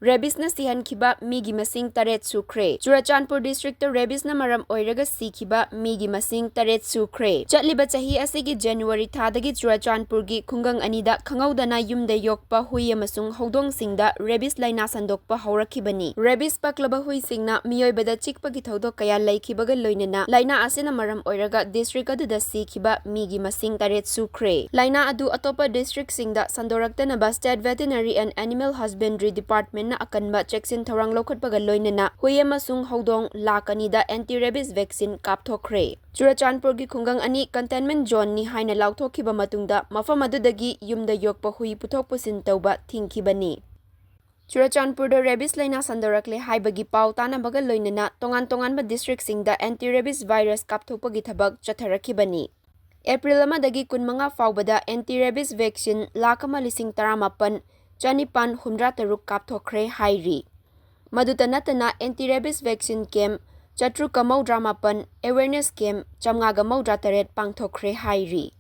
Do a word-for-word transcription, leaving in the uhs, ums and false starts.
Rabiesꯅ ꯁꯤꯍꯟꯈꯤꯕ ꯃꯤꯒꯤ ꯃꯁꯤꯡ ꯇꯔꯦꯠ ꯁꯨꯈ꯭ꯔꯦ꯫ ꯆꯨꯔꯆꯥꯟꯄꯨꯔ districtꯇ rabiesꯅ ꯃꯔꯝ ꯑꯣꯏꯔꯒ ꯁꯤꯈꯤꯕ ꯃꯤꯒꯤ ꯃꯁꯤꯡ ꯇꯔꯦꯠ ꯁꯨꯈ꯭ꯔꯦ꯫ ꯆꯠꯂꯤꯕ ꯆꯍꯤ ꯑꯁꯤꯒꯤ January ꯊꯥꯗꯒꯤ ꯆꯨꯔꯆꯥꯟꯄꯨꯔꯒꯤ ꯈꯨꯡꯒꯪ ꯑꯅꯤꯗ ꯈꯪꯍꯧꯗꯅ ꯌꯨꯝꯗ ꯌꯣꯛꯄ ꯍꯨꯏ ꯑꯃꯁꯨꯡ ꯍꯧꯗꯣꯡꯁꯤꯡꯗ rabies ꯂꯥꯏꯅꯥ ꯁꯟꯗꯣꯛꯄ ꯍꯧꯔꯛꯈꯤꯕꯅꯤ꯫ Rabies ꯄꯛꯂꯕ ꯍꯨꯏꯁꯤꯡꯅ ꯃꯤꯑꯣꯏꯕꯗ ꯆꯤꯛꯄꯒꯤ ꯊꯧꯗꯣꯛ ꯀꯌꯥ ꯂꯩꯈꯤꯕꯒ ꯂꯣꯏꯅꯅ ꯂꯥꯏꯅꯥ ꯑꯁꯤꯅ ꯃꯔꯝ ꯑꯣꯏꯔꯒ district ꯑꯗꯨꯗ ꯁꯤꯈꯤꯕ ꯃꯤꯒꯤ ꯃꯁꯤꯡ ꯇꯔꯦꯠ ꯁꯨꯈ꯭ꯔꯦ꯫ ꯂꯥꯏꯅꯥ ꯑꯗꯨ ꯑꯇꯣꯞꯄ districtꯁꯤꯡꯗ ꯁꯟꯗꯣꯔꯛꯇꯅꯕ State Veterinary and Animal Husbandry Departmentꯅ ꯑꯀꯟꯕ ꯆꯦꯛꯁꯤꯟ ꯊꯧꯔꯥꯡ ꯂꯧꯈꯠꯄꯒ ꯂꯣꯏꯅꯅ ꯍꯨꯏ ꯑꯃꯁꯨꯡ ꯍꯧꯗꯣꯡ ꯂꯥꯈ ꯑꯅꯤꯗ anti rabies vaccine ꯀꯥꯞꯊꯣꯛꯈ꯭ꯔꯦ꯫ ꯆꯨꯔꯆꯥꯟꯄꯨꯔꯒꯤ ꯈꯨꯡꯒꯪ ꯑꯅꯤ containment zoneꯅꯤ ꯍꯥꯏꯅ ꯂꯥꯎꯊꯣꯛꯈꯤꯕ ꯃꯇꯨꯡꯗ ꯃꯐꯝ ꯑꯗꯨꯗꯒꯤ ꯌꯨꯝꯗ ꯌꯣꯛꯄ ꯍꯨꯏ ꯄꯨꯊꯣꯛ ꯄꯨꯁꯤꯟ ꯇꯧꯕ ꯊꯤꯡꯈꯤꯕꯅꯤ꯫ ꯆꯨꯔꯆꯥꯟꯄꯨꯔꯗ rabies ꯂꯥꯏꯅꯥ ꯁꯟꯗꯣꯔꯛꯂꯦ ꯍꯥꯏꯕꯒꯤ ꯄꯥꯎ ꯇꯥꯅꯕꯒ ꯂꯣꯏꯅꯅ ꯇꯣꯉꯥꯟ ꯇꯣꯉꯥꯟꯕ districtꯁꯤꯡꯗ anti rabies virus ꯀꯥꯞꯊꯣꯛꯄꯒꯤ ꯊꯕꯛ ꯆꯠꯊꯔꯛꯈꯤꯕꯅꯤ꯫ April ꯑꯃꯗꯒꯤ ꯀꯨꯟꯃꯉꯥ ꯐꯥꯎꯕꯗ anti rabies vaccine ꯂꯥꯈ ꯑꯃ ꯂꯤꯁꯤꯡ ꯇꯔꯥꯃꯥꯄꯟ ꯆꯅꯤꯄꯥꯟ ꯍꯨꯝꯗ꯭ꯔꯥ ꯇꯔꯨꯛ ꯀꯥꯞꯊꯣꯛꯈ꯭ꯔꯦ ꯍꯥꯏꯔꯤ꯫ ꯃꯗꯨꯇ ꯅꯠꯇꯅ anti rabies vaccine camp ꯆꯥꯇ꯭ꯔꯨꯛꯀ ꯃꯧꯗ꯭ꯔꯥ ꯃꯥꯄꯟ, awareness camp ꯆꯥꯝꯃꯉꯥꯒ ꯃꯧꯗ꯭ꯔꯥ ꯇꯔꯦꯠ ꯄꯥꯡꯊꯣꯛꯈ꯭ꯔꯦ ꯍꯥꯏꯔꯤ꯫